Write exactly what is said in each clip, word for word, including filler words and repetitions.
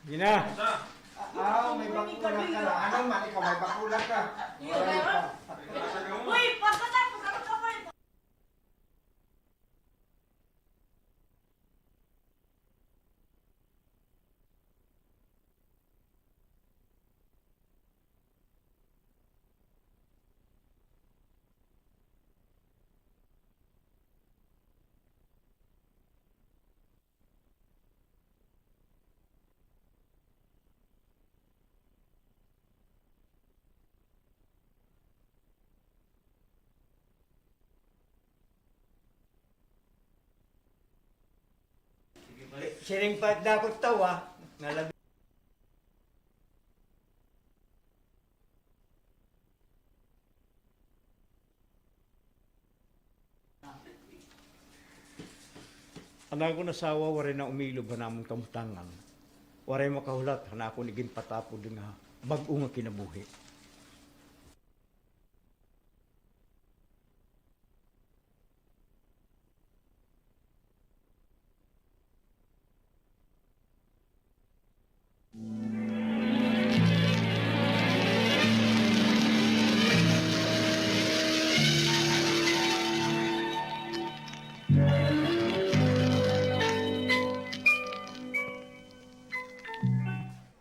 Gina. Ah, may bakula ka na. Ano man, ikaw may bakula ka. Uy, pagkatapos, ano ka pa? Siring pa it dako it tawa, nalabi. An akon asawa waray na umilob han amon kamutangan. Waray makahulat han akon iginpatapod nga bag-o nga kinabuhi.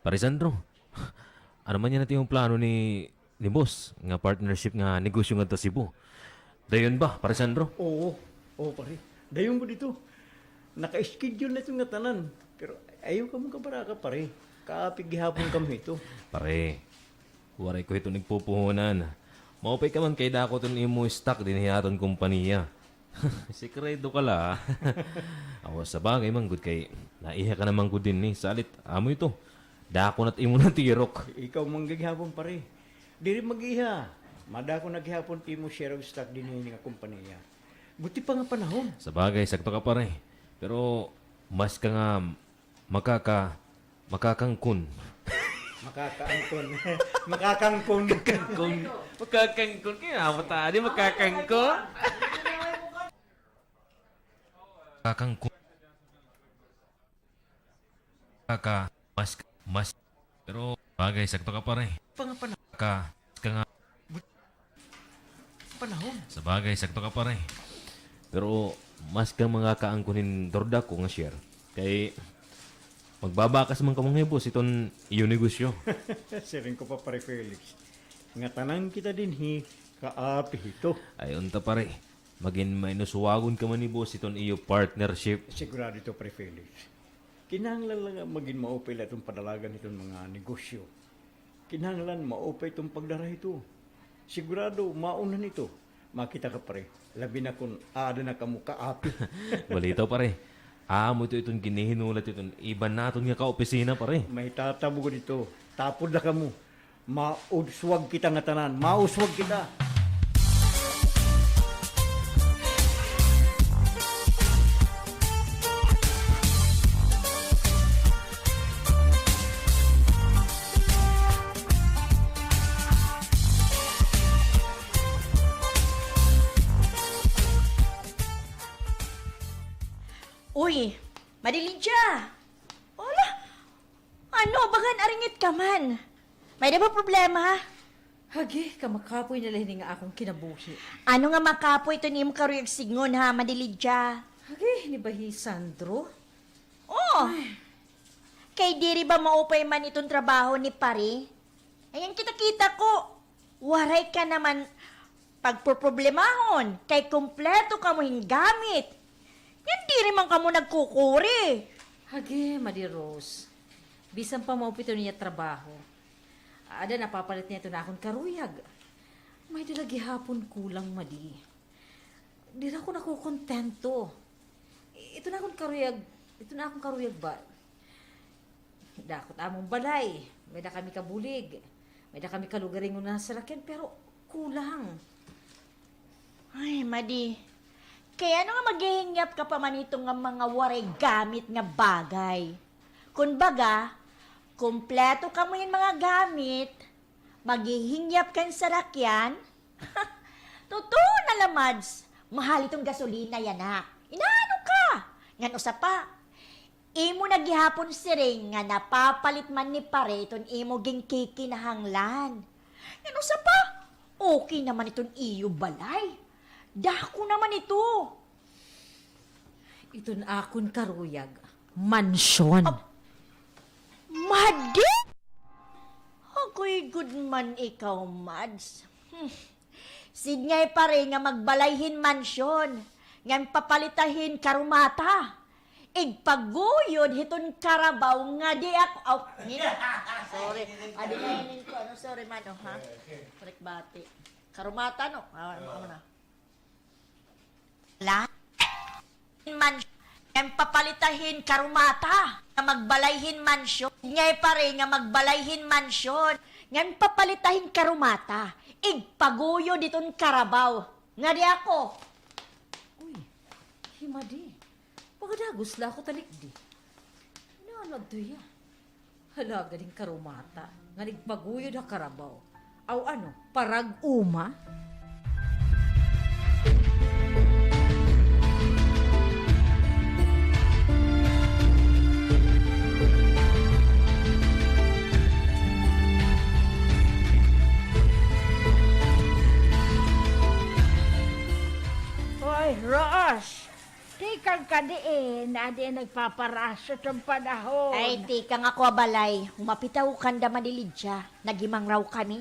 Pare Sandro, ano man yana it imo plano ni, ni boss nga partnership nga negosyo ngadto Cebu? Dayon ba, Pare Sandro? Oo. Oo, pare. Dayon gud ito. Naka-schedule na ito nga tanan. Pero ayaw kamo kabaraka, pare. Kaapi gihapon kamo hito. Pare, waray ko hito nagpupuhunan. Maupay ka man kay dako iton imo stock dinhi ha aton kompanya. Sikreto ka la, ha? Awa, sa bagay man gud kay naiha ka naman gud dinhi. Salit, amo ito. Dako na it imo natirok. Ikaw man gihapon, pare. Diri mag-iha. Madako na gihapon it imo share of stock dinhi nga kompanya. Buti pa nga panahon. Sa bagay, sakto ka, pare. Pero mas ka nga makaka-, makakangkon. Makakaangkon. Makakangkon. Makakangkon. Makakangkon. Kaya nga, mata, di makakangkon. Makakangkon. Kaka, mas, mas, pero bagay, sakto ka, pare. Pangapana. Ka, ka nga. Panahon. Sa bagay, sakto ka, pare. Pero mas ka makakaangkon hin dako nga share. Kay magbabakas man kamo nga boss iton iyo negosyo. Siring ko pa, Pare Felix. Ngatanan kita dinhi, kaapi hito. Ay, unta, pare. Magin mainuswagon ka man ni boss iton iyo partnership. Sigurado ito, Pare Felix. Kinahanglan la nga magin maupay la iton padalagan hiton mga negosyo. Kinahanglan maupay iton pagdara hito. Sigurado, maunhan ito. Makita ka, pare. Labi na kon aada na kamo kaapi. Balitaw, pare. Amo ito iton ginihinulat iton iba naton nga kaopisina, pare. May tatabo gud ito. Tapod la kamo. Mauswag kita ngatanan. Mauswag kita. Uy, Madi Lydia! Hala! Ano, bagan aringit ka man? May-ada ba problema? Hagi, kamakapoy na la hini nga akon kinabuhi. Ano nga makapoy iton imo karuyag sidngon, ha, Madi Lydia? Hagi, hini ba hi Sandro? Oh! Ay. Kay diri ba maupay man iton trabaho ni pare? Ayan, kita-kita ko. Waray ka naman pagpoproblemahon, kay kompleto kamo hin gamit. Ngan diri man kamo nagkukuri. Hagi, Madi Rose. Bisan pa maupay iton iya trabaho, aada napapalit niya iton akon karuyag. May-ada la gihapon kulang, Madi. Diri ako nakokontento. Iton akon karuyag, iton akon karuyag ba? Dako it amon balay, may-ada kami kabulig, may-ada kami kalugaringon nga sarakyan, pero kulang. Ay, Madi. Kay ano nga maghihingyap ka pa man hito nga mga waray gamit nga bagay? Kon baga, kompleto kamo hin mga gamit, maghihingyap ka hin sarakyan? Totoo na la, Mads. Mahal iton gasolina yana. Inaano ka? Ngan usa pa, Imo na gihapon siring nga napapalit man ni pare iton imo ginkikinahanglan. Ngan usa pa, okay naman iton iyo balay. Dako naman ito. Iton akon karuyag, mansyon. Ap-, Madi? Agoy gud man ikaw, Mads. Hmm. Sidnga hi pare nga magbalay hin mansyon, ngan papalita hin karumata. Igpaguyod hiton karabaw nga di ako, aw, ni-, sorry. Adi na yun ko, ano, sorry man, oh, ha? Palikbati. Karumata, no? Ah, ano, ano na? La? Man, ngan papalita hin karumata, nga magbalay hin mansyon. Ngay pare, nga magbalay hin mansyon. Ngan papalita hin karumata. Igpaguyod hiton karabaw. Nga di ako. Uy, hi Madi. Pagadagos la ako talikdi. Ano, ano adto hiya? Hala, galing karumata. Ngan igpaguyod ha karabaw. Aw ano, parag-uma? Hoy, Ross! Tikang ka diin, adi nagpaparaso iton panahon. Ay, tikang ako ha balay. Humapit ako kanda Madi Lydia. Naghimangraw kami.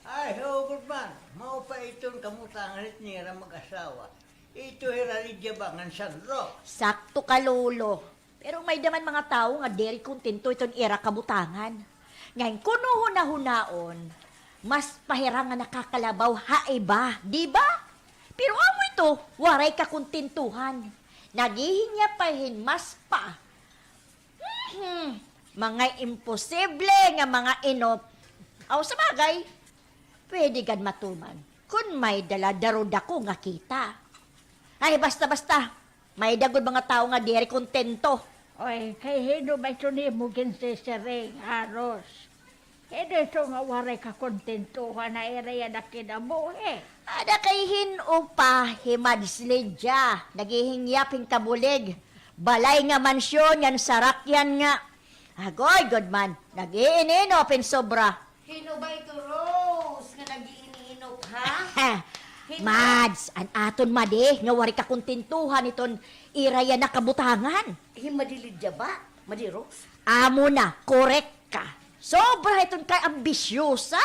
Ay, hugot man. Mao pa iton kamutangan hit nira mag-asawa. Ito hira Lydia ba ngan Sandro? Sakto ka, Lolo. Pero may-ada man mga tawo nga diri kontento iton ira kabutangan. Ngan kuno hunahunaon, mas pa hira nga nakakalabaw ha iba, di ba? Pero amo ito, waray kakontentohan. Naghihingyap pa hin mas pa. Mhm. Mga imposible nga mga inop. Aw, sa bagay, pwede gad matuman kon may dala daru dako nga kita. Ay, basta-basta. May-ada gud mga tawo nga diri kontento. Oy, kay hin-o ba iton imo ginsisiring, Ross? Hin-o ito nga waray kakontentohan ha ira yana kinabuhi? Ada kay hin-o pa hi Mads Lydia, naghihingyap hin kabulig. Balay nga mansyon ngan sarakyan nga. Agoy, gud man, nag-iininop hin sobra. Hin-o ba ito, Rose, nga nag-iininop, ha? Hin-o? Mads, an aton Madi nga waray kakontentohan iton ira yana kabutangan. Hi Madi Lydia ba? Madi Rose? Amo na, korek ka. Sobra iton kaambisyosa.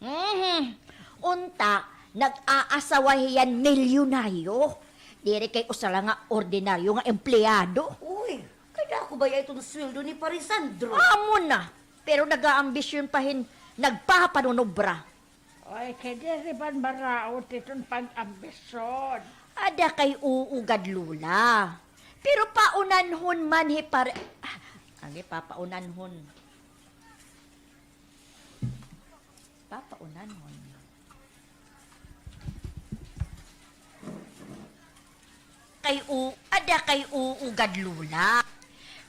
Mhm. Unta, nag-aasawa hiyan milyonaryo. Diri kay usa la nga ordinaryo nga empleyado. Uy, kay dako baya iton sweldo ni Pare Sandro. Amo na. Pero nag-aambisyon pa hin nagpapanunobra. Oy, kay diri man maraot iton pag-ambisyon. Ada kay uugad, Lola. Pero paunanhon man hi pare, ah, agi, papaunanhon. Papaunanhon. Kay u-, ada kay uugad, Lola.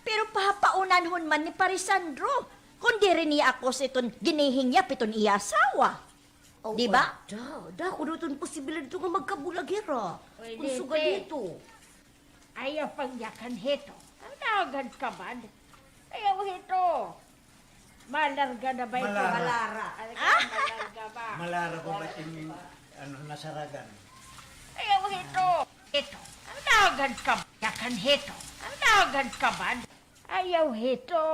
Pero papaunanhon man ni Pare Sandro, kon diri niya ako sa iton ginihingyap iton iya asawa. Aw, di ba? Ada, dako daw iton posibilidad nga magkabulag hira. Pwede, kon sugad hito. Ayaw pangyakan hito. Ano agad ka man? Ayaw hito. Malarga na ba ito? Malara. Malara. Ah? Malarga ba? Malara pa ba it im, ano, nasaragan? Ayaw hito. Hito. Ang dagan ka, yakan hito. Ang dagan ka ba? Ayaw hito.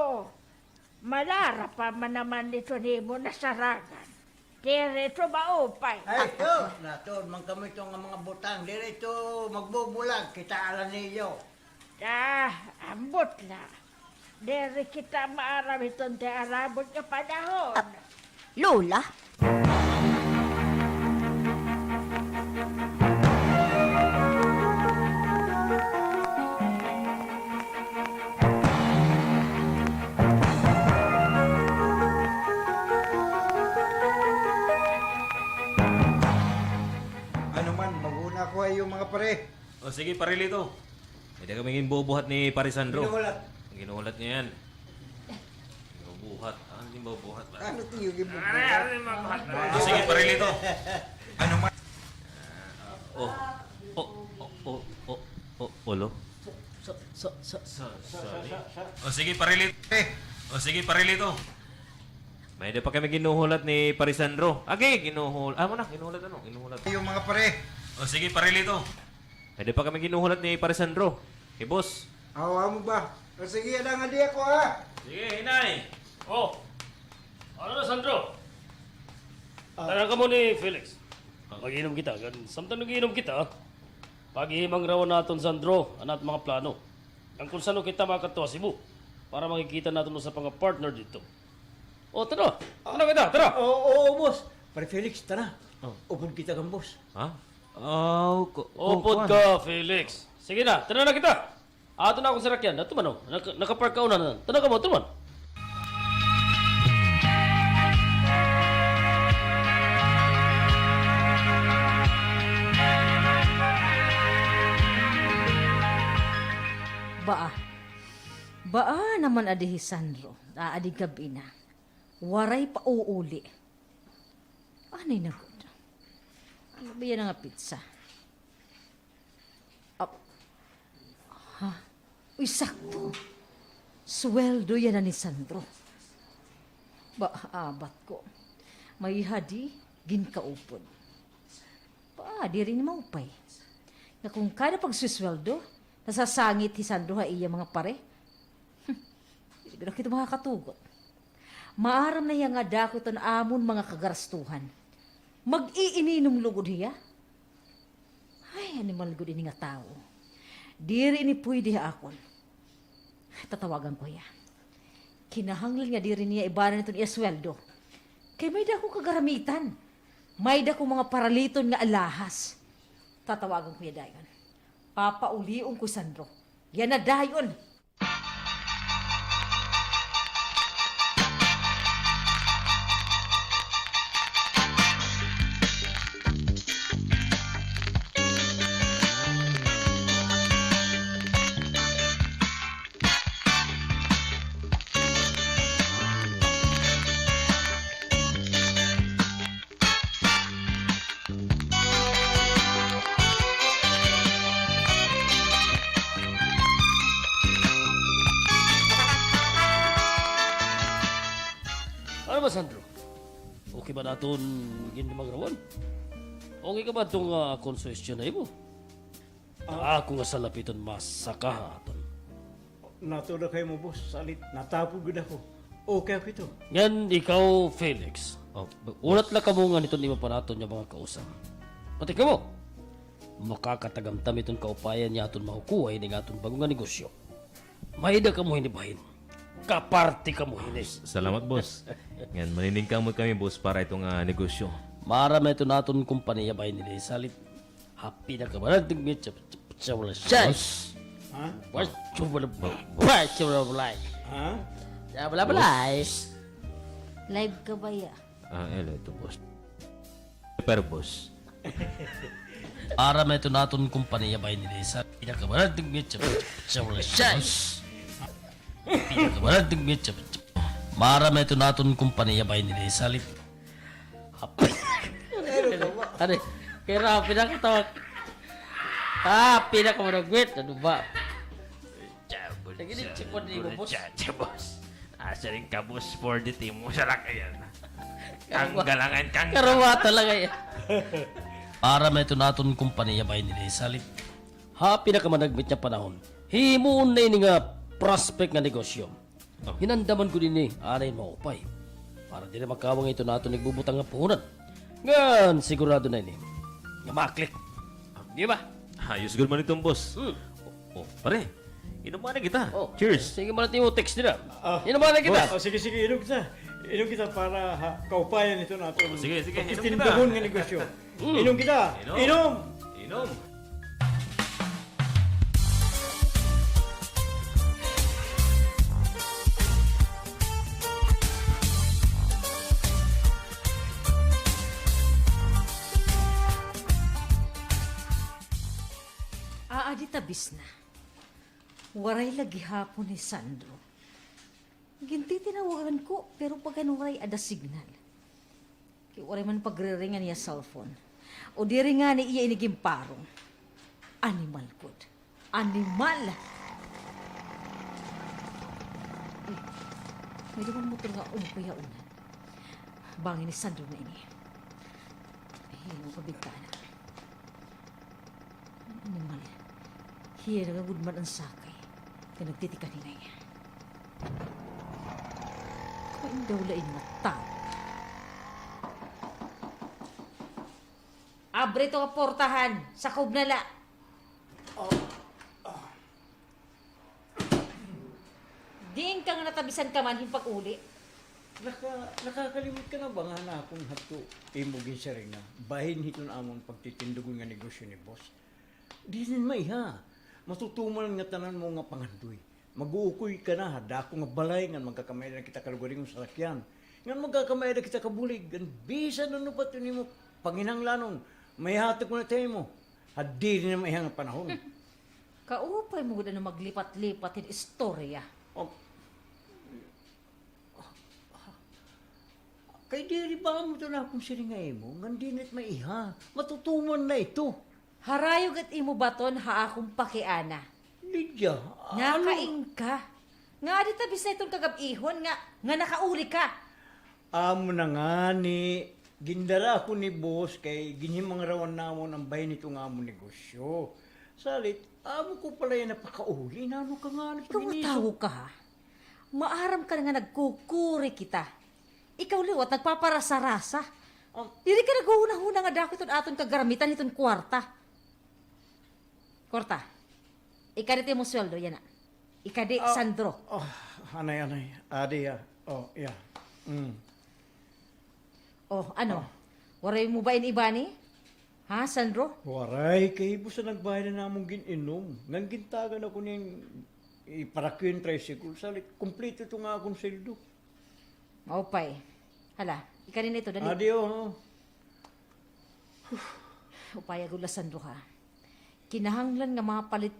Malara pa man naman ito nimo nasaragan. Diri ito maupay. Ay, ito. Natuod man kamo ito nga mga butang. Diri ito magbubulag. Kitaa la niyo. Ah, ambot la. Diri kita maaram hiton tiarabot nga panahon. Ah, Lola? Ano man, mag-una ako ha iyo, mga pare. O, sige, Pare Lito. May-ada kami ginbubuhat ni Pare Sandro. Ginuhulat. Ginuhulat niya yan. Ginubuhat. Ano it ginbubuhat ba? Ano it iyo ginbubuhat? Ano, ano it ginbubuhat? Ah, sige, Pare Lito. Ano man? Ah, oh, oh, oh, oh, oh, oh, ulo. So, so, Sa, sa, sa, sa, sa, sa. O sige, Pare Lito. Eh. O sige, Pare Lito. May-ada pa kami ginhuhulat ni Pare Sandro. Agi, ginhuhul-, amo na, ginhuhulat ano, ginhuhulat. Yung mga pare. O sige, Pare Lito. May-ada pa kami ginhuhulat ni Pare Sandro. Kay boss. Aw, amo ba? O sige, ada nga di ako, ha? Sige, hinay. O. Ano na, Sandro? Ah. Tara kamo ni Felix. Ah. Mag-inom kita. Gan-, samtang nag-iinom kita, paghihimangarawan naton, Sandro, an aton mga plano. Ngan kon san-o kita makadto ha Cebu para makikita naton usa pa nga partner didto. O, tara. Tara kita, tara. Oo, oo, boss. Pare Felix, tara. O. Upod kita kan boss. Ha? Aw, ku-, ku-, kuan. Upod ka, Felix. Sige na, tara na kita. Ato na akon sarakyan. Ato man, o. Naka-, nakapark ka una na. Tara kamo, ato man. Baa. Baa naman adi hi Sandro. Aadi gab-i na. Waray pa uuli. Anay na gud. Ano ba yana nga petsa? Ap-, ha? Uy, sakto. Sweldo yana ni Sandro. Ba, abat ko. May hadi, ginkaupod. Ba, diri ini maupay. Nga kon kada pagsusweldo, nasasangit hi Sandro ha iya mga pare. Hmm. Diri gud ako hito makakatugot. Maaram na hiya nga dako iton amon mga kagarastuhan. Mag-iininom lugod hiya? Ay, animal gud ini nga tawo. Diri ini puyde ha akon. Tatawagan ko hiya. Kinahanglan nga diri niya ibanan iton iya sweldo. Kay may-ada ako kagaramitan. May-ada ako mga paraliton nga alahas. Tatawagan ko hiya dayon. Papaulion ko hi Sandro. Yana dayon. Ano ba, Sandro? Okay ba an aton ginhimangarawan? Okay ka ba adto nga akon suhestyon ha imo? Ah. Ako nga salapiton masaka ha aton. Natuod ako ha imo, boss. Salit, natapod gud ako. Okay ako hito. Ngan ikaw, Felix. O, b-, unat la kamo ngan hiton iba pa naton nga mga kausab. Pati kamo. Makakatagamtam hiton kaupayan nga aton mahukuha hini nga aton bag-o nga negosyo. May-ada kamo hini bahin. Kaparte kamo hini. S-, salamat, boss. Ngan maniningkamot kami, boss, para hito nga negosyo. Maaram na hiton aton kompanya bahin hini, salit. Happy na ka ba? Nagdingit siya. Siya wala siya. Boss? Ha? Boss, siya wala. Boss, siya wala, wala. Ha? Siya wala, wala. Boss? Live ka ba ya? Ah, hello, ito, boss. Pero, boss. Maaram na hiton aton kompanya bahin hini, salit. Happy na ka ba? Nagdingit siya. Siya wala siya. Boss? Happy na ka ba? Nagdingit siya. Maaram na hiton aton kompanya bahin hini, salit. Happy. Ano, kay Rafi nakatawag. Happy na ka managwit. Ano ba? Lagi ni chipon ni mo, boss. Cha, cha, boss. Asa rin ka, boss? Four D T mo sa lakayan. Kang galangan, kang galangan. Karuwa talaga yan. Maaram na hiton aton kompanya bahin hini, salit. Happy na ka managwit nga panahon. Himuon na ini nga prospect nga negosyo. Oh. Hinandaman ko dinhi, anay maupay. Para diri makawang hiton aton igbubutang nga puhunan. Ngan, sigurado na ini. Nga maklik. Di ba? Ayos gud man iton, boss. Hmm. Oh, oh, pare. Inom man kita. Oh. Cheers. Sige man, imo text dira. Ah. Inom man kita. Boss. Oh, sige, sige, inom kita. Inom kita para ha kaupayan hiton aton. Oh, sige, sige, inom kita. Pagtitinduhon nga negosyo. Mm. Inom kita. Inom. Inom. Inom. Aadi tabis na. Waray la gihapon hi Sandro. Gintitinawagan ko, pero bagan waray ada signal. Kay waray man pagre-ring an iya cellphone. O diri ngani iya ini ginparong. Animal gud. Animal! May duman motor nga umpiyaon. Bangin ni Sandro na ini. Ay, ano ka bintana? Animal. Hiya na gud man an sakay. Kay nagtitikan hinay. Kain daw lain nga tao. Abre ito nga portahan. Sakob na la. Diin ka nga natabisan ka man hin pag-uli? Naka-, nakakalimot ka na ba nga han akon hadto imo ginsiring nga bahin hiton amon pagtitindugon nga negosyo ni boss? Diri na maiha. Matutuman ngatanan mo nga pangandoy. Mag-uukoy ka na ha dako nga balay ngan magkakamay-ada kita ka lugaringon sarakyan. Ngan magkakamay-ada kita ka bulig. Ngan bisan ano pa it imo panginahanglanon, maihatag ko na ha imo. Ha diri na maiha nga panahon. Kaupay mo gud ano maglipat-lipat hin istorya. Oh. Kay diri ba amo ito an akon siring ha imo, ngan diri na it maiha. Matutuman na ito. Harayo gad it imo baton ha akon pakiana. Lydia, ano? Nakain ka. Nga adi ta bisay iton kagab-ihon nga, nga nakauli ka. Amo na ngani, gindara ako ni boss kay ginhimangrawan namon an bahin hiton amon negosyo. Salit, amo ko pala iya napakauli. Nano ka ngani pag-inisog? Ikaw nga tawo ka, ha? Maaram ka na nga nagkukuri kita. Ikaw liwat nagpaparasa-rasa. Diri ka naghuhunahuna nga dako iton aton kagaramitan hiton kwarta. Kwarta. Ikadi it imo sweldo, yana. Ikadi, Sandro. Oh, anay, anay. Adi, ah. Oh, yeah. Mm. Oh, ano? Waray mo ba ini ibani? Ha, Sandro? Waray, kay busa nagbayad na namon gin-inom. Ngan gintagan ako nin iparakyo hin tricycle. Salit, kumpleto ito nga akon sweldo. Maupay. Hala, ikadi na ito, dali. Adi, oh. Upaya gud la, Sandro, ha. Kinahanglan nga mapalit,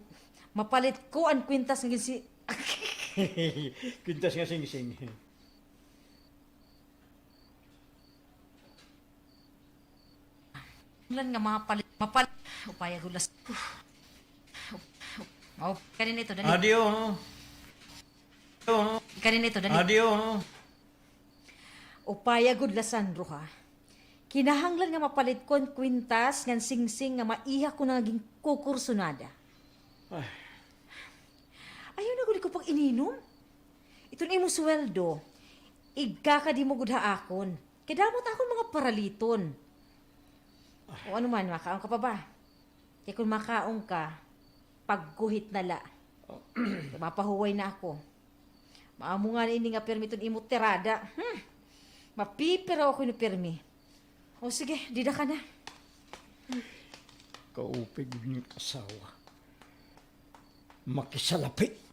mapalit ko an kwintas nga ginsi-, kwintas nga singsing. Kinahanglan nga mapalit, mapalit, upaya gud la, Sandro, ha. Maupay, ikadi na ito, dali. Adi, oh. Ikadi na ito, dali. Adi, oh. Upaya gud la, Sandro, ha. Kinahanglan nga mapalit ko an kwintas ngan singsing nga maiha ko na nga ginkukursunada. Ay. Ayaw na gud ko pag-ininom. Iton imo sweldo, igkakadi mo gud ha akon. Kay damo it akon mga paraliton. O ano man, makaon ka pa ba? Kay kon makaon ka, pagguhit na la. Oh. Kay mapahuway na ako. Maamo ngani ini nga pirmi iton imo tirada. Hmm. Mapipiraw ako ini pirmi. O sige, dida ka na. Kaupay gud nga asawa. Makisalapi.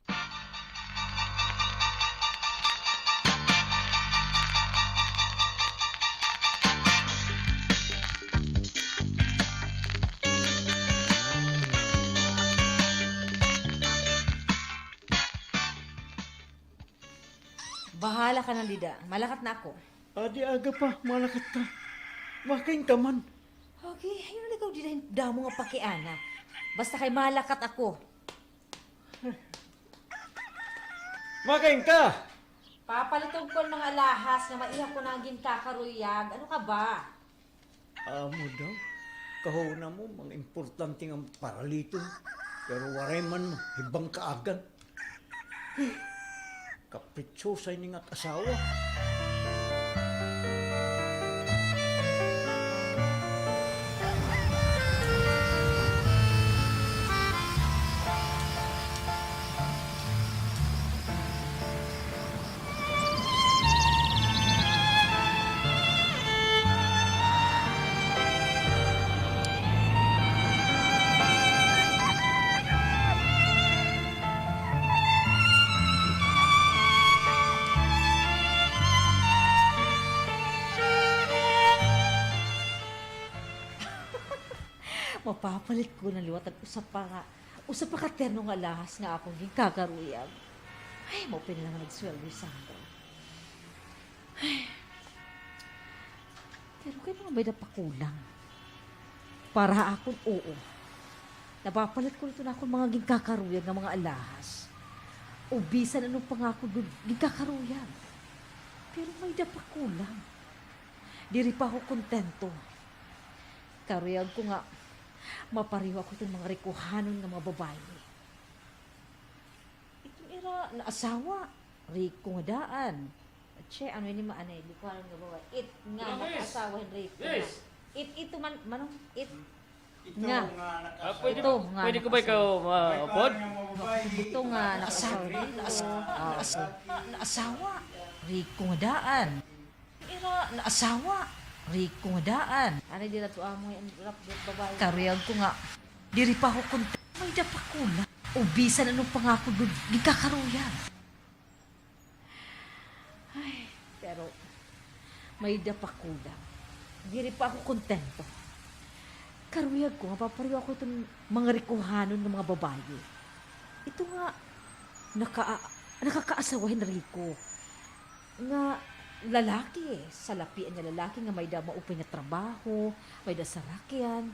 Bahala ka na dida. Malakat na ako. Adi aga pa, malakat ka. Makain ka man. Okay, ayaw na ikaw dida hin damo nga pakiana. Basta kay malakat ako. Makain ka! Papaliton ko an mga alahas nga maiha ko na nga ginkakaruyag. Ano ka ba? Amo daw. Kahuna mo, mga importante nga paraliton. Pero waray man, hibang kaagan. Kapritsosa ini nga ak-asawa. Mapapalit ko na liwat an usa pa nga, usa pa ka terno nga alahas nga akon ginkakaruyag. Ay, maupay na la nga nagsweldo hi Sandro. Ay. Pero kay mga may-ada pa kulang. Para ha akon, oo. Napapalit ko na iton akon mga ginkakaruyag nga mga alahas. O bisan ano pa nga akon gin-, ginkakaruyag. Pero may-ada pa kulang. Diri pa ako kontento. Karuyag ko nga mapareho ako hiton mga rikohanon nga mga babaye. Iton ira naasawa, riko nga daan. Che, ano ini, maanay, rikohanon nga babaye. It nga nakaasawa hin riko nga. It, ito man, manong, it nga. Ah, pwede, pwede ko ba ikaw maupod? Ito nga nakasawa, naasawa, riko nga daan. Ira naasawa, riko nga daan. Ano dira to amo an rap babaye? Karuyag ko nga diri pa ako kontento. May-ada pa kulang. O bisan ano pa nga ako gud gikakaruyag. Ay, pero may-ada pa kulang. Diri pa ako kontento. Karuyag ko nga mapareho ako hiton mga rikohanon nga mga babaye. Ito nga naka-, nakakaasawa hin riko nga lalaki, salapian nga lalaki nga may-ada maupay nga trabaho, may-ada sarakyan,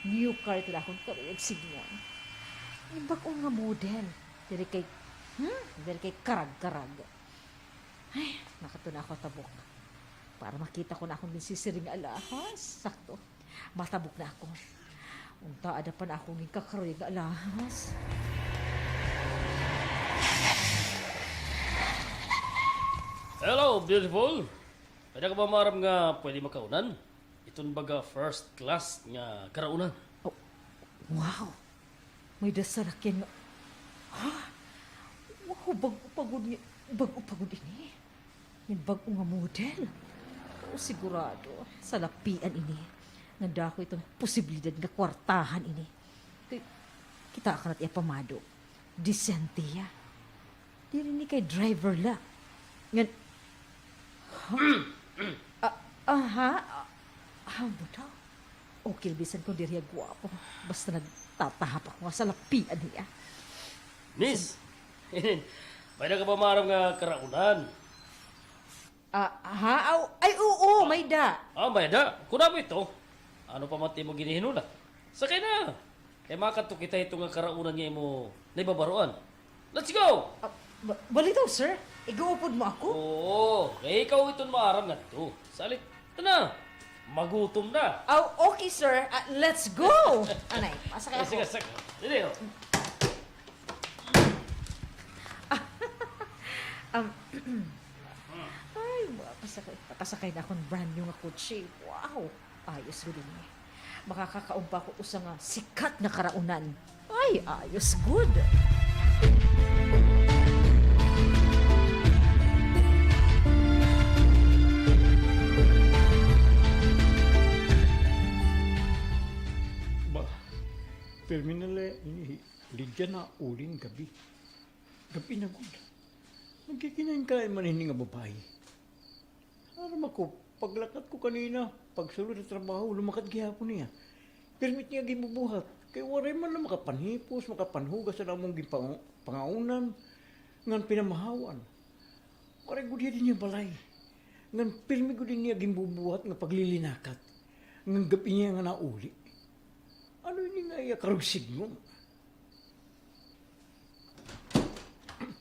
new car, ito la akon karuyag sidngon. Hin bag-o nga model. Diri kay, hmm? Diri kay karag-karag. Ay, nakadto na ako ha tabok. Para makita ko na akon ginsisiring nga alahas. Sakto. Matabok na ako. Unta, ada pa na akon ginkakaruyag nga alahas. Hello, beautiful. May-ada ka ba maaram nga pwede makaunan? Iton baga first class nga karaunan. Oh, wow. May-ada sarakyan nga, ha? Wow, bag-o pa gud ni, bag-o pa gud ini. Hin bag-o nga model. Pero sigurado, salapian ini. Nga dako iton posibilidad nga kwartahan ini. Kay, kitaa ka na't iya pamado. Disente hiya. Diri ini kay driver la. Ngan, ha? Ah, aha? Ah, amo daw. Okay, bisan kon diri hiya gwapo. Basta nagtatahap ako nga salapian hiya. Miss, may-ada ka ba maaram nga karaunan? Ah, ha? Aw, ay, oo, may-ada. Ah, may-ada? Kon amo ito, ano pa man it imo ginhihinulat? Sakay na. Kay makadto kita hito nga karaunan nga imo nahibabaroan. Let's go! Ah, ba-, balitaw, sir? Ig-uupod mo ako? Oo, kay ikaw iton maaram ngadto. Salit, ito na. Magutom na. Aw, okay, sir. Ah, let's go! Anay, masakay ako. Sige, sige. Dali, oh. Ah, um, ay, makasakay, makasakay na akon brand new nga kotse. Wow! Ayos gud ini. Makakakaon pa ako usa nga sikat nga karaunan. Ay, ayos gud. Ba, pirmi na la ini Lydia nauli hin gab-i. Gab-i na gud. Nagkikinain-kain man ini nga babaye. Aram ako, paglakat ko kanina, pagsulod ha trabaho, lumakad gihapon hiya. Pirmi it niya ginbubuhat. Kay waray man la makapanhipos, makapanhugas han amon ginpang-, pangaunan, ngan pinamahawan. Waray gud hiya dinhi ha balay. Ngan pirmi gud it niya ginbubuhat nga paglilinakat. Ngan gab-i niya nga nauli. Ano ini nga iya karuyag sidngon?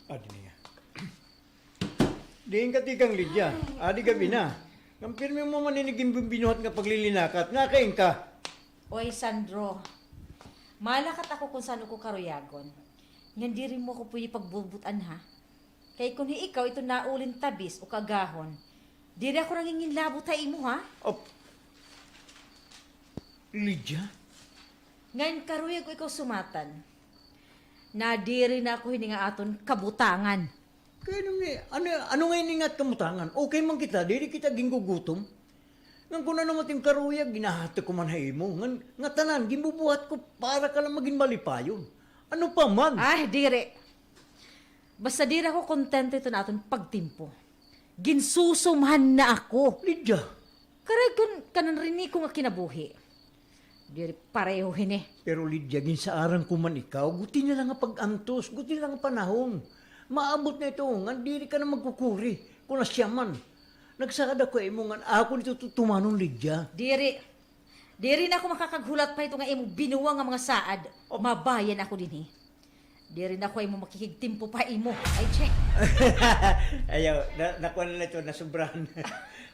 Adi na hiya. Diin ka tikang, Lydia? Adi gab-i na. Ngan pirmi mo man ini ginbinuhat nga paglilinakat. Nakain ka? Oy, Sandro. Malakat ako kon san-o ko karuyagon. Ngan diri mo ako pwede pagbutbut-an, ha? Kay kon hi ikaw iton nauli hin tabis o kaagahon, diri ako nanginginlabot ha imo, ha? Op. Lydia? Ngan karuyag ko ikaw sumatan. Nadiri na ako hini nga aton kabutangan. Kay ano nga, ano, ano nga ini nga at kabutangan? Okay man kita, diri kita gingugutom. Ngan kon ano man it im karuyag, ginhahati ko man ha imo. Ngan, ngatanan, ginbubuhat ko para ka la magin malipayon. Ano pa man? Ay, diri. Basta diri ako kontento hiton aton pagtimpo. Ginsusumhan na ako. Lydia! Karuyag kon kanan rini ko nga kinabuhi. Diri pareho hini. Pero Lydia, ginsaaran ko man ikaw, guti na la nga pag-antos, guti na la nga panahon. Maabot na ito, ngan diri ka na magkukuri, kon asya man. Nagsaad ako ha imo ngan akon ito tutumanon, Lydia. Diri. Diri na ako makakaghulat pa hito nga imo binuwang nga mga saad. Oh. Mabayan ako dinhi. Diri na ako ha imo makikigtimpo pa ha imo. Ay, che. Ayaw, na, nakuha na la ito, nasobrahan.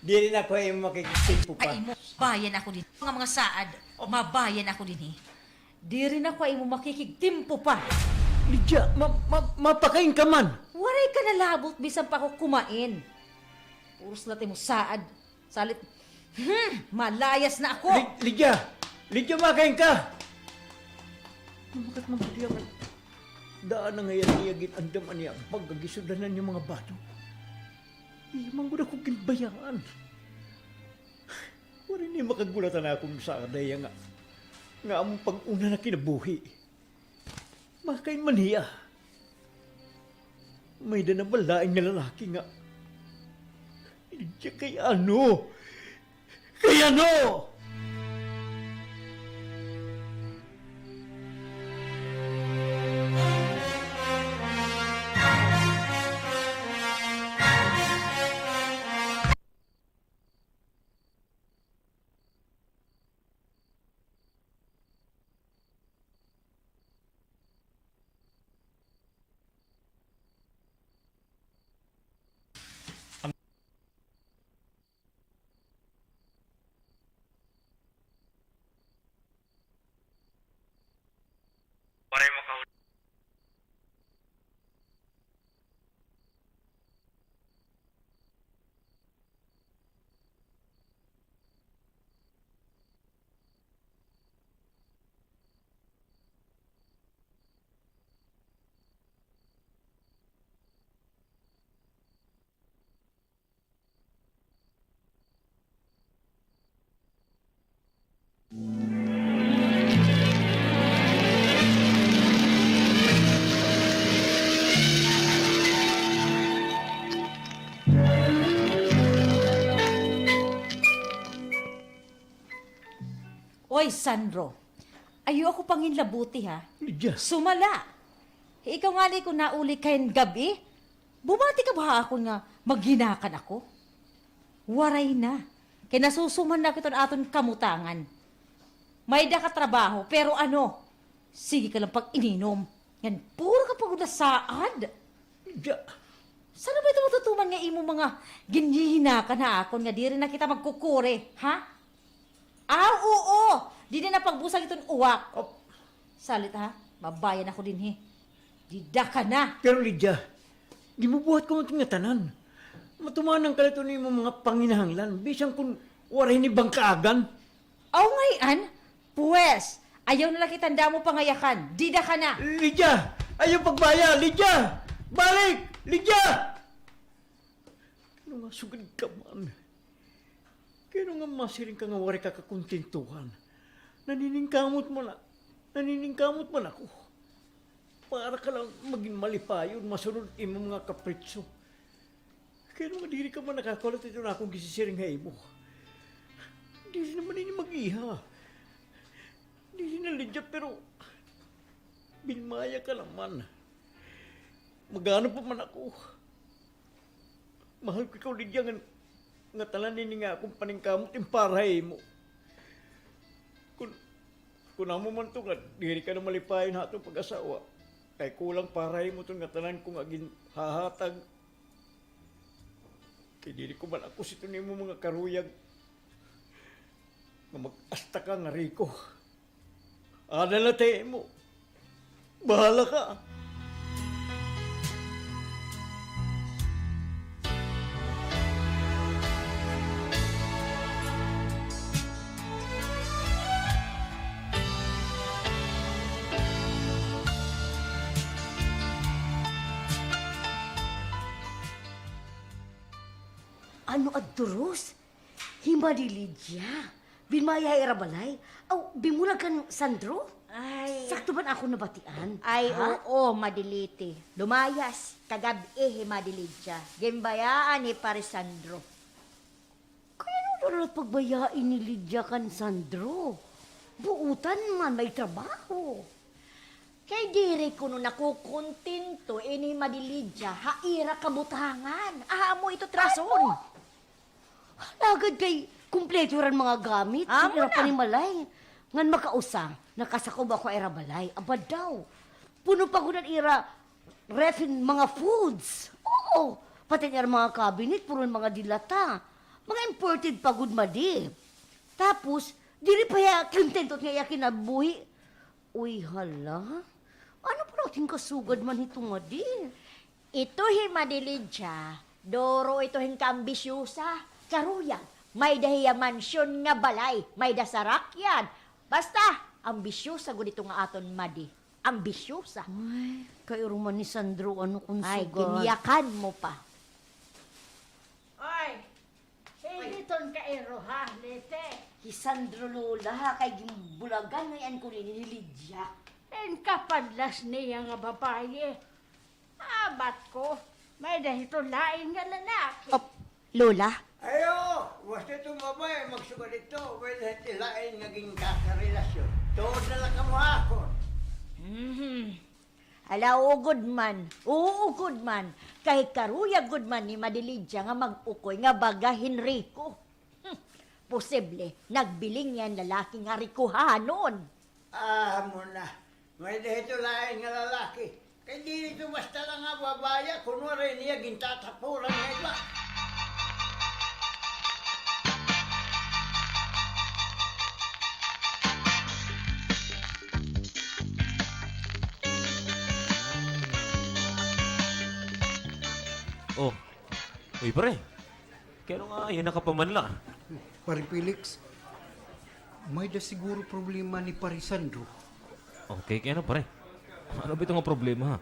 Diri na ako ha imo makikigtimpo pa. Pa ha imo. Bayan ako dinhi. Mga, mga saad. Mabayan ako dinhi. Diri na ako ha imo makikigtimpo pa. Lydia, ma, ma, mapakain ka man. Waray ka nalabot, bisan pa ako kumain. Puros la it imo saad. Salit. Hmm, malayas na ako. Ly-, Lydia! Lydia, makain ka! Lumakat man gud hiya. Daan na ngay-an niya gin-andam an iya bag nga gisudlanan niya mga bato. Iya man gud ako ginbayaan. Waray niya makagulatan ha akon saad ha iya nga, nga amon pag-una na kinabuhi. Makain man hiya. May-ada na ba lain nga lalaki nga, Lydia, kay ano? Kay ano? Waray mo ka Oy, Sandro, ayaw ako panginlabuti, ha? Lydia. Sumala! Ikaw ngani kon nauli ka hin gab-i, bumati ka ba ha akon nga maghinakan ako? Waray na. Kay nasusuman na ako hiton aton kamutangan. May-ada ka trabaho, pero ano, sige ka lang pag-ininom. Ngan puro ka pa gud nasaad. Lydia. San-o ba ito matutuman nga imo mga ginhihinakan ha akon nga diri na kita magkukuri, ha? Aw, oo! Didi na pagbusag iton uwak. Oh. Salit, ha? Mabayan ako dinhi. Dida ka na. Pero, Lydia, gibubuhat ko man iton ngatanan. Matumanan ka la iton imo mga panginahanglan, bisan kon waray ini bangkaagan. Aw, ngay-an? Pwes, ayaw na la kita hin damo pangayakan. Dida ka na. Lydia! Ayaw pagbaya! Lydia! Balik! Lydia! Kay ano nga sugad ka man? Kay ano nga masiring ka nga waray ka kakontentuhan? Naniningkamot man a-, naniningkamot man ako. Para ka lang magin malipayon, masunod imo mga kapritso. Kay ano nga diri ka man nakakulat hiton akon gisisiring ha imo? Diri naman ini mag-iha. Diri na, Lydia, pero binmaya ka naman. Mag-ano pa man ako. Mahal ko ikaw, Lydia, ngan ngatanan ini nga akon paningkamot in para ha imo. Kon, kon amo man ito nga diri ka na malipayon ha aton pag-asawa, kay kulang para ha imo iton ngatanan ko nga ginhahatag. Kay diri ko man ako sito nimo mga karuyag nga mag-asta ka nga riko. Ada la it imo. Bahala ka. Ano adto, Rose? Hi Madi Lydia. Binmaya ha ira balay. Aw, bimulag kan Sandro? Ay. Sakto ba an akon nabatian? Ay, oo, Madi Liti. Lumayas kagab-i hi Madi Lydia. Ginbayaan ni Pare Sandro. Kay ano daw la pagbayain ni Lydia kan Sandro? Buotan man, may trabaho. Kay diri kuno nakukontento ini Madi Lydia ha ira kabutangan. Amo ito it rason. Alagad kay kumpleto ira an mga gamit, amo ira na panimalay. Ngan makausa, nakasakob ako ha ira balay. Aba daw. Puno pa gud an ira ref hin mga foods. Oo, pati an ira mga cabinet, puro mga de lata. Mga imported pa gud, Madi. Tapos, diri pa hiya kontento nga iya kinabuhi. Uy, hala. Ano pala it hin kasugad man hito, Madi? Ito hi Madi Lydia, duro ito hin kaambisyosa. Karuyag, may-ada hiya mansyon nga balay, may-ada sarakyan. Basta, ambisyosa gud ito nga aton Madi. Ambisyosa. Ay, kairo man ni Sandro, ano kon sugad? Ay, ginyakan mo pa. Oy, hiton kairo ha, Lete. Hi Sandro, Lola, ha, kay ginbulagan ngay-an ko nini ni Lydia. An kapadlas niya nga babaye. Abat ko, may-ada hito lain nga lalaki. Op, Lola? Ayo, basta ito babaye, magsugad ito, may-ada hito lain nga ginkakarelasyon. Tuod na la kamo ha akon. Mhm. Hala, oo gud man. Oo gud man. Kay karuyag gud man ni Madi Lydia nga mag-ukoy nga baga hin riko. Hmm. Posible, nagbiling niya an lalaki nga rikohanon. Amo na. May-ada hito lain nga lalaki. Kay diri ito basta la nga babaye, kun waray niya gintatapuran nga iba. Oh. Uy, pare. Kay ano nga, ayaw na ka pamanla? Pare Felix, may-ada siguro problema ni Pare Sandro. Okay, kay ano, pare? Ano ba ito nga problema, ha?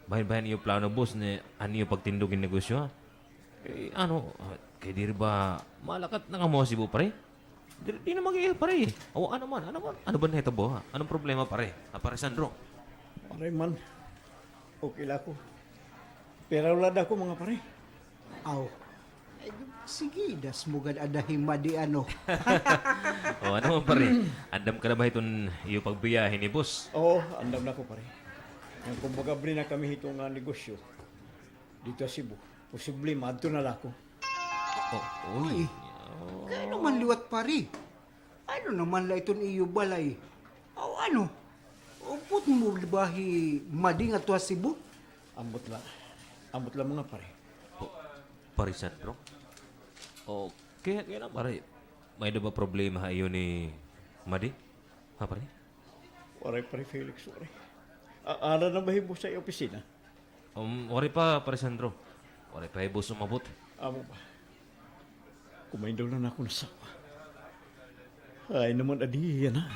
Bahin-bahin iyo plano, boss, ni an iyo pagtindog hin negosyo, ha? Kay ano, ah, kay diri ba malakat na kamo ha Cebu, pare? Di, di na mag-iil, pare. Aw, ano man, ano man, ano ba nahitabo, ha? Anong problema, pare? Ah, Pare Sandro? Pare man, okay la ako. Pero wala da ako, mga pare. Aw. Ay, sige, das mo gad ada hi Madi, ano. O, ano man, pare? Andam ka na ba hiton iyo pagbiyahe ni boss? Oo, andam na ako, pare. Ngan kon mag-abri na kami hito nga negosyo didto ha Cebu, posible maadto na la ako. O, uy. Uy, kay ano man liwat, pare? Ano naman la iton iyo balay? Aw, ano? Upod mo ba hi Madi ngadto ha Cebu? Ambot la. Ambot la, mga pare. O, Pare Sandro? O, kay, kay ano, pare? May-ada ba problema ha iyo ni Madi? Ha, pare? Waray, Pare Felix, waray. A-, ara na ba hi boss ha iya opisina? Um, waray pa, Pare Sandro. Waray pa hi boss umabot. Amo ba? Kumain daw na nakon asawa. Ay, naman, adi yana.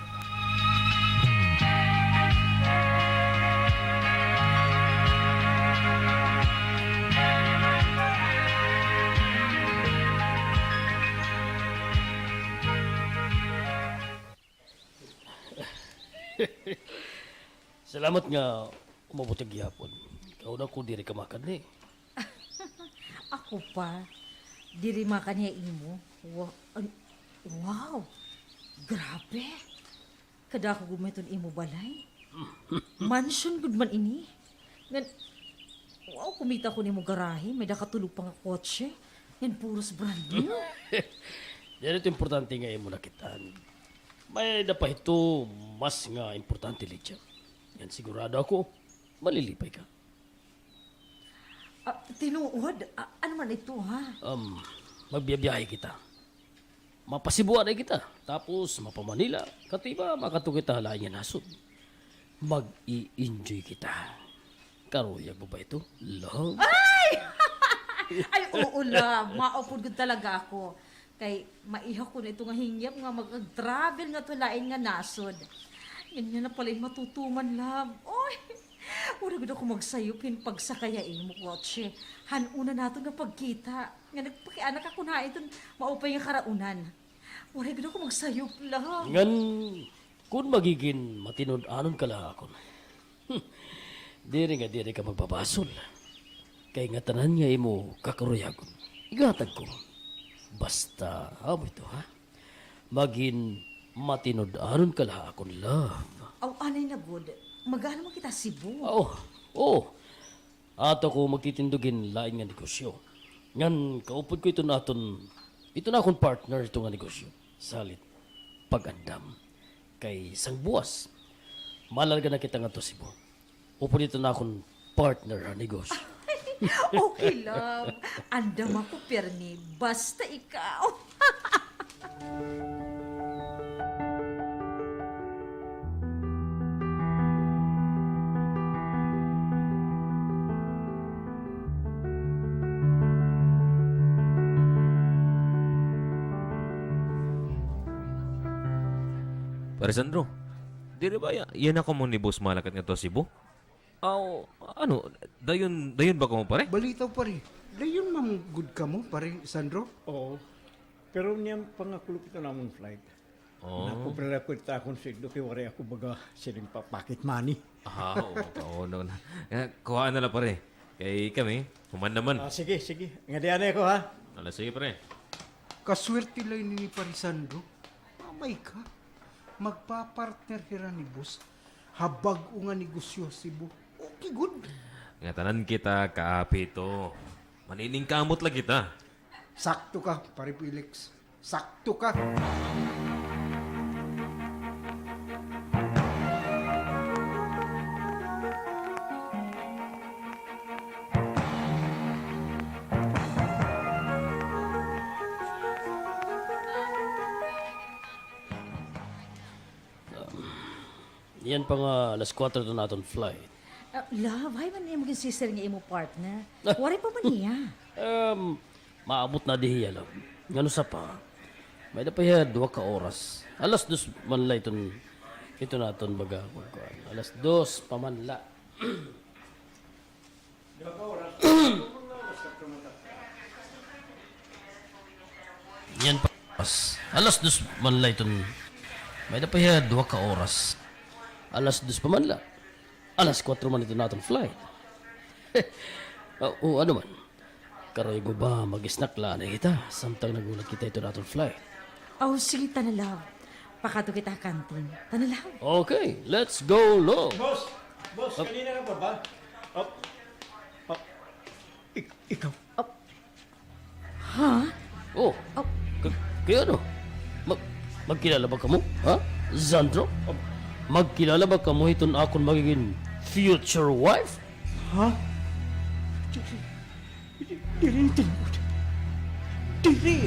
Salamat nga umabot ka gihapon. Kauna ko diri ka makanhi. Ako pa, diri makanhi ha imo. Wa-, an-, wow! Grabe! Kadako gud man iton imo balay. Mansion gud man ini. Ngan, wow, kumita ko nimo garahe, may-ada ka tulo pa nga kotse. Ngan puros brand new. Diri ito importante nga imo nakit-an. May-ada pa hito mas nga importante, Lydia. Ngan sigurado ako, malilipay ka. Ah, tinuod? Ah, ano man ito, ha? Um, magbiyabiyahe kita. Mapa-Cebu anay kita. Tapos, mapa-Manila. Katiba, makadto kita ha lain nga nasod. Mag-i-enjoy kita. Karuyag mo ba ito, love? Ay! Ay, oo, love. Maupod gud talaga ako. Kay maiha ko na ito nga hingyap nga mag-travel ngadto ha lain nga nasod. Ngan yana pala in matutuman, love. Oy! Waray gud ako magsayop hin pagsakay ha imo kotse. Han una naton nga pagkita, nga nagpakiana ka kon hain iton maupay nga karaunan. Waray gud ako magsayop, love. Ngan kon magigin matinud-anon ka la ha akon, diri nga diri ka magbabasol. Kay ngatanan nga imo kakaruyagon, ighatag ko. Basta, amo ito, ha? Magin matinud-anon ka la ha akon, love. Aw, anay na gud. Mag-ano man kita, Cebu? Oo, oo. Ato ko magtitindog hin lain nga negosyo. Ngan kaupod ko iton aton, iton akon partner hito nga negosyo. Salit, pag-andam. Kay sang buwas, malarga na kita ngadto Cebu. Upod iton akon partner ha negosyo. Okay, love. Andam ako pirmi. Basta ikaw. Pare Sandro, diri ba ya-, yana kamo ni Boss Malakat ngadto ha Cebu? Aw, ano, dayon, dayon ba kamo, pare? Balitaw, pare. Dayon man gud kamo, pare Sandro? Oo. Pero niyan pa nga kulop iton amon flight. Oo. Nakumpra la ko ita akon sweldo kay waray ako baga siring pa pocket money. Ah, oo, oo, no, na. Eh, kuhaa na la, pare. Kay kami, human naman. Ah, sige, sige. Ngadi anay ako, ha? Ala, sige, pare. Kaswerte la ini ni Pare Sandro. Mamay ka. Magpapartner hira ni boss ha bag-o nga negosyo ha Cebu. Okay gud. Ngatanan kita, kaapito. Maniningkamot la kita. Sakto ka, Pare Felix. Sakto ka. Yan pa nga alas kuwatro iton aton flight. Ah, love, hain man imo ginsiring nga imo partner? Ah. Waray pa man hiya. Um, maabot na di hiya, love. Ngano sa pa? May-ada pa hiya duha ka oras. Alas dos man la iton, iton aton baga, kuan. Alas dos pa man la. Yan pa. Alas dos man la iton. May-ada pa hiya duha ka oras. Alas dos pa man la. Alas kuwatro man iton aton flight. O, o, ano man. Karuyag mo ba mag-snack la anay kita, samtang naghulat kita iton aton flight? Aw, sige, tana, love. Pakadto kita ha canteen. Tana, love. Okay, let's go, love. Boss! Boss, kanina ka pa ba? Up. Up. Ik-, ikaw. Up. Ha? Oh. Up. K-, kay ano? Mag-, magkilala ba kamo? Ha? Sandro? Up. Magkilala ba kamo hiton akon magigin future wife? Ha? Diri, diri, diri.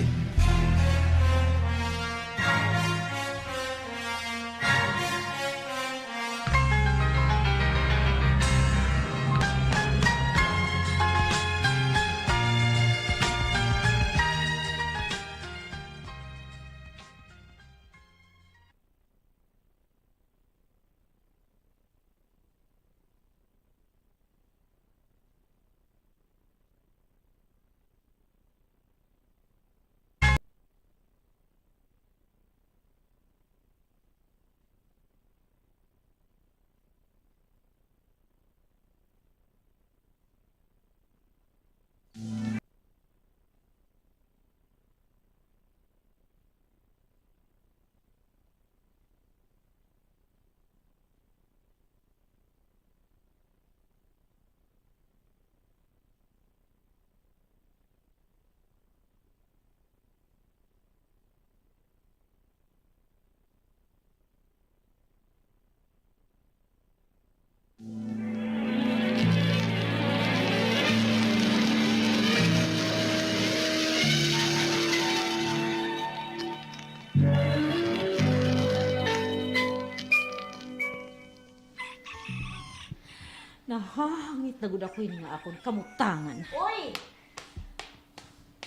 Nahahangit na gud ako hini nga akon kamutangan. Uy!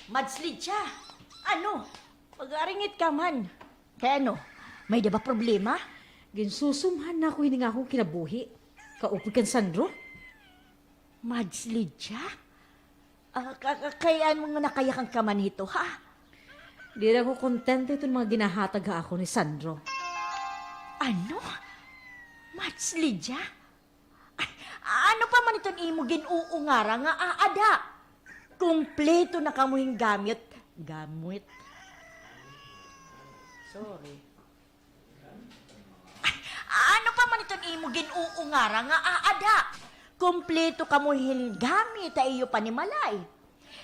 Mads Lydia! Ano? Mag-aringit ka man. Kay ano? May-ada ba problema? Ginsusumhan na ako hini nga akon kinabuhi. Kaupod kan Sandro. Mads Lydia? Ah, ka-, ka-, kay ano nga nakayakan ka man hito, ha? Diri ako kontento hiton mga ginahatag ha akon ni Sandro. Ano? Mads Lydia? Ay, ano pa man iton imo gin-uungara nga aada? Kumpleto na kamo hin gamit. Gamit. Sorry. Ay, ano pa man iton imo gin-uungara nga aada? Kumpleto kamo hin gamit ha iyo panimalay.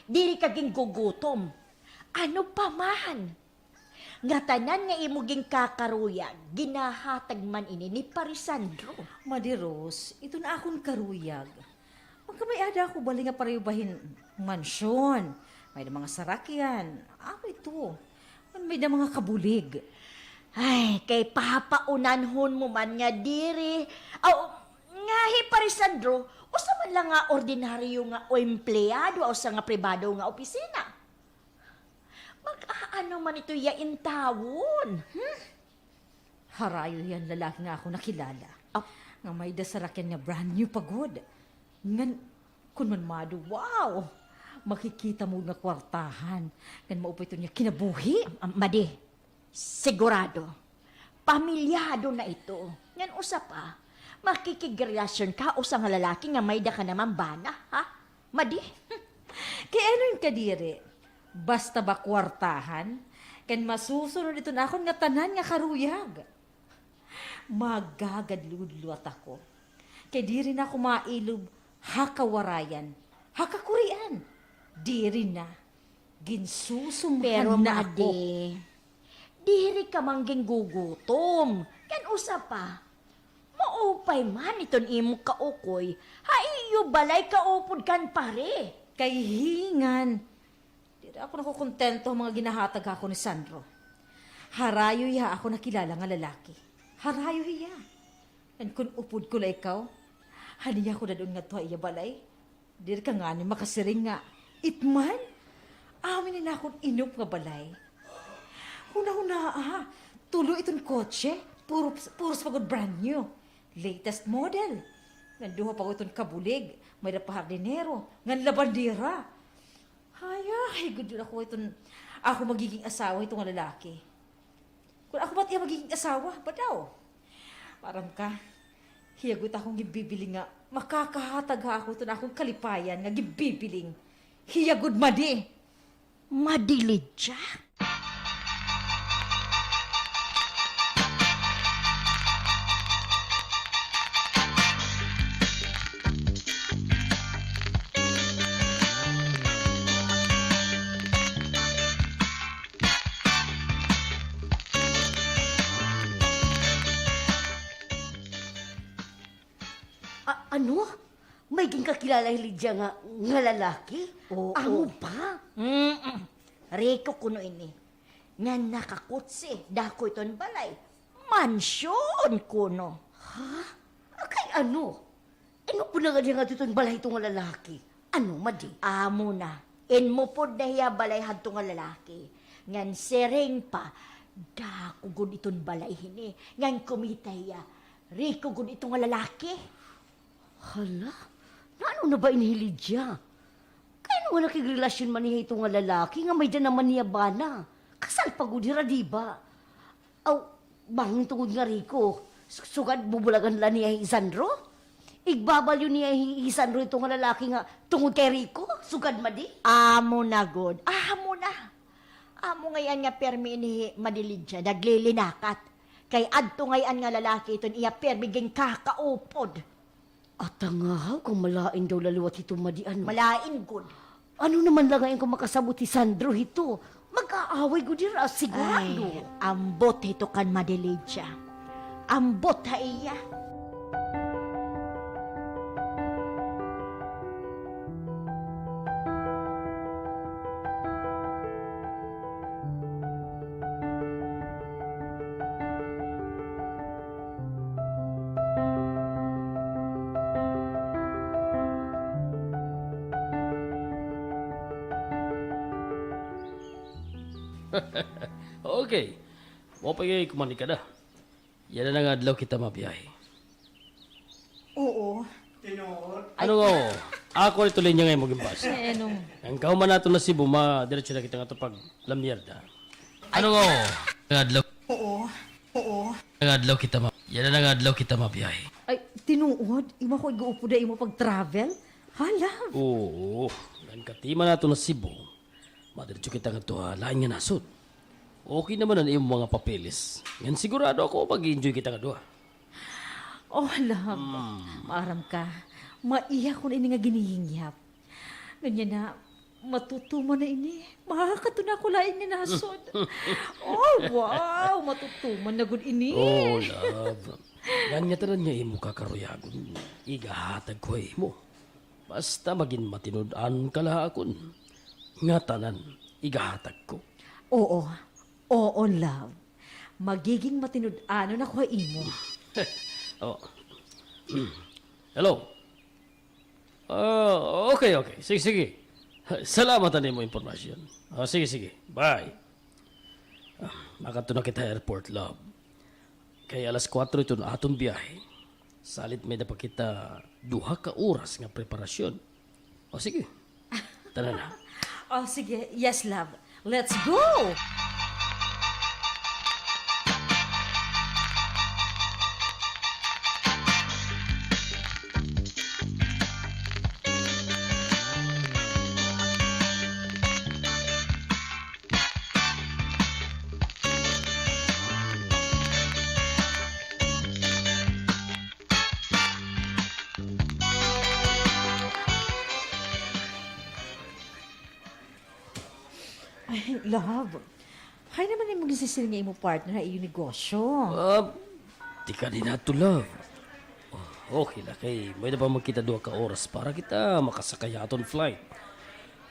Diri ka gingugutom. Ano pa man? Ngatanan nga imo ginkakaruyag, ginahatag man ini ni Pare Sandro. Madi Rose, iton akon karuyag, magkamay-ada ako balay nga pareho ba hin mansyon, may-ada mga sarakyan, amo ito. Ngan may-ada mga kabulig. Ay, kay papaunanhon mo man nga diri. Aw, nga hi Pare Sandro, usa man la nga ordinaryo nga empleyado ha usa nga pribado nga opisina. Mag-aano man ito hiya intawon? Hmm? Harayo hiya han lalaki nga akon nakilala. Ah. Nga may-ada sarakyan nga brand new pa gud. Ngan, kon man madi, wow! Makikita mo nga kwartahan. Ngan mao pa iton iya kinabuhi. Ah, madi, sigurado. Pamilyado na ito. Ngan usa pa, makikigrelasyon ka ha usa nga lalaki nga may-ada ka naman bana, ha? Madi? Kay ano in kadiri? Basta ba kwartahan, kan masusunod iton akon ngatanan nga karuyag. Magagadlod liwat ako. Kay diri na ako mailob ha kawarayan, ha kakurian. Diri na. Ginsusumhan na ako. Pero, Madi, diri ka man ginggugutom. Ngan usa pa, maupay man iton imo kaukoy ha iyo balay kaupod kan pare. Kay hingan, diri ako nakokontento ha mga ginahatag ha akon ni Sandro. Harayo hiya ha akon nakilala nga lalaki. Harayo hiya. Ngan kon upod ko la ikaw, han iya ko dad-on ngadto ha iya balay. Diri ka ngani makasiring nga, it man? Amo ini an akon inop nga balay. Hunahunaa, tulo iton kotse, puro, puros pa gud brand new. Latest model. Ngan duha pa gud iton kabulig, may-ada pa hardinero, ngan labandera. Hayahay gud ako iton akon magiging asawa hito nga lalaki. Kon ako ba it iya magiging asawa, badaw. Maaram ka, hiya gud it akon ginbibiling nga makakahatag ha ako hiton akon kalipayan nga ginbibiling. Hiya gud, Madi. Madi Lydia? A-, ano? May ginkakilala hi Lydia nga, nga lalaki? Oo. Amo pa? Mm-mm. Riko kuno ini. Ngan nakakutsi, dako iton balay. Mansyon kuno. Ha? Kay ano? Inupod na ngani hiya ngadto hiton balay hito nga lalaki. Ano, Madi? Amo na. Inupod na hiya balay hadto nga lalaki. Ngan siring pa, dako gud iton balay hini. Ngan kumita hiya, riko gud ito nga lalaki. Hala, naano na ba ini hi Lydia? Kay ano nga nakigrelasyon man hiya hito nga lalaki nga may-ada naman hiya bana? Kasal pa gud hira, di ba? Aw, bangin tungod nga riko, su-, sugad bubulagan la niya hi Sandro? Igbabalyo niya hi, hi Sandro ito nga lalaki nga tungod kay riko, sugad, Madi? Amo na gud, amo na. Amo ngay-an nga pirmi ini hi Madi Lydia, naglilinakat. Kay adto ngay-an nga lalaki iton iya pirmi ginkakaupod. Atangahaw kon malain daw la liwat hito, Madi, ano? Malain gud. Ano naman la ngay-an kon makasabot hi Sandro hito? Mag-aaway gud hira, sigurado. Ay, ambot hito kan Madi Lydia. Ambot ha iya. Okay. Maupay nga kumanikada. Yana nga adlaw kita mabiyahe. Oo. Tinuod. Ano nga, oo? Ako ito linya nga imo ginbasa. Ay, ano? Ngan kahuman naton ha Cebu, madiretso na kita ngadto pag La Mierda. Ano nga, oo? Nga adlaw. Oo. Oo. Nga adlaw kita ma-, yana nga adlaw kita mabiyahe. Ay, tinuod? Imo ako ig-uupod ha imo pag-travel? Hala. Oo. Ngan katima naton ha Cebu, madiretso kita ngadto ha lain nga nasod. Okay naman an imo mga papeles. Ngan sigurado ako, mag-enjoy kita nga duha. Oh, love. Mm. Maaram ka, maiha ko na ini nga ginhihingyap. Ngan yana, Matutuman na ini. Makakadto na ako lain nga nasod. Oh, wow! Matutuman na gud ini. Oh, love. Ngan ngatanan nga imo kakaruyagon, igahatag ko ha imo. Basta magin matinud-anon ka la ha akon. Ngatanan, igahatag ko. Oo. Oo, love. Magiging matinud-anon ako ha imo. Oh. Hello. Ah, okay, okay. Sige, sige. Salamat han imo impormasyon. Ah, sige, sige. Bye. Ah, makadto na kita ha airport, love. Kay alas kuwatro iton aton biyahe. Salit may-ada pa kita duha ka oras nga preparasyon. O sige. Tara na. Oh, sige. Yes, love. Let's go! Ay, love. Hain naman imo ginsisil nga imo partner ha iyo negosyo? Ah, tikang dinhi adto, love. Oh, okay la kay may-ada pa man kita duha ka oras para kita makasakay ha aton flight.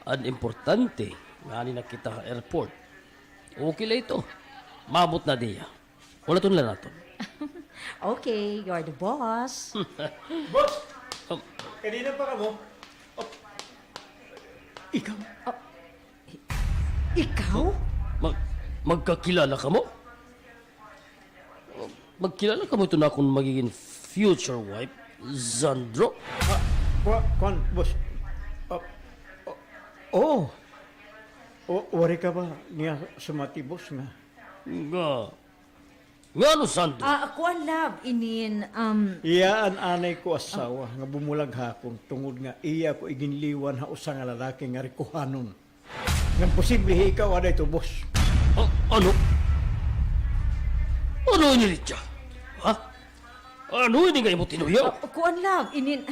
An importante, ngani na kita ha airport. Okay la ito. Maabot na diya. Hulaton la naton. Okay, you're the boss. Boss! Um, Kanina pa kamo? Oh. Ikaw? Oh. Ikaw? Mag-, magkakilala kamo? Magkilala kamo iton akon magigin future wife, Sandro? Ah, kwa-, kwan, boss. Ah, oh, oh. O, waray ka ba niya sumati, boss, nga? Nga, Ngano, Sandro? Ah, kuan, love, inin, um, Iya an anay ko asawa nga bumulag ha akon tungod nga iya ko iginliwan ha usa nga lalaki nga rikuhanon. Ngan posible hi ikaw ada ito, boss. Ah, ano? Ano ini, Lydia? Ha? Ano ini nga imo tinuyaw? Ah, kuan, love, inin,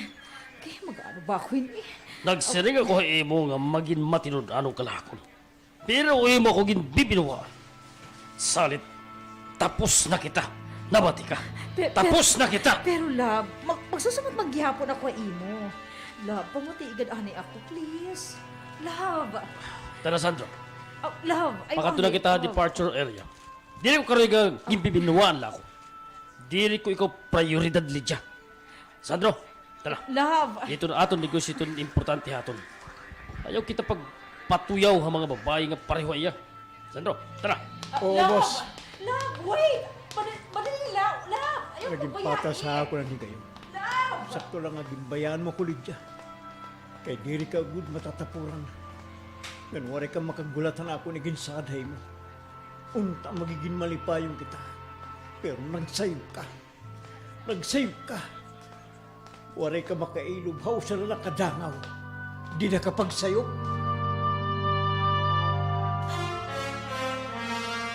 kay mag-ano ba ako ini? Nagsiring ako ha imo nga magin matinud-anon ka la ha akon. Pero imo ako ginbibinuwaan. Salit, tapos na kita. Nabati ka? Pe-, pero, tapos na kita. Pero, love, mag-, magsusumat man gihapon ako ha imo. Love, pamati igad anay ako, please. Love. Tara, Sandro. Oh, love, I want it, love. Pakadto na kita ha departure area. Diri ko karuyag nga ginbibinuwaan la ako. Diri ko ikaw prayoridad, Lydia. Sandro, tara. Love. Didto na aton negosyo iton importante ha aton. Ayaw kita pagpatuyaw ha mga babaye nga pareho ha iya. Sandro, tara. Ah, oo, love, boss. Love, wait! Madali, madali, love, love! Ayaw pabayai. Nagin patas ha akon an higayon. Love! Sakto la nga ginbayaan mo ko, Lydia. Kay diri ka gud matatapuran. Ngan waray ka makagulat han akon iginsaad ha imo. Unta magigin malipayon kita. Pero nagsayop ka. Nagsayop ka. Waray ka makailob ha usa la nga kadangaw. Dida ka pagsayop.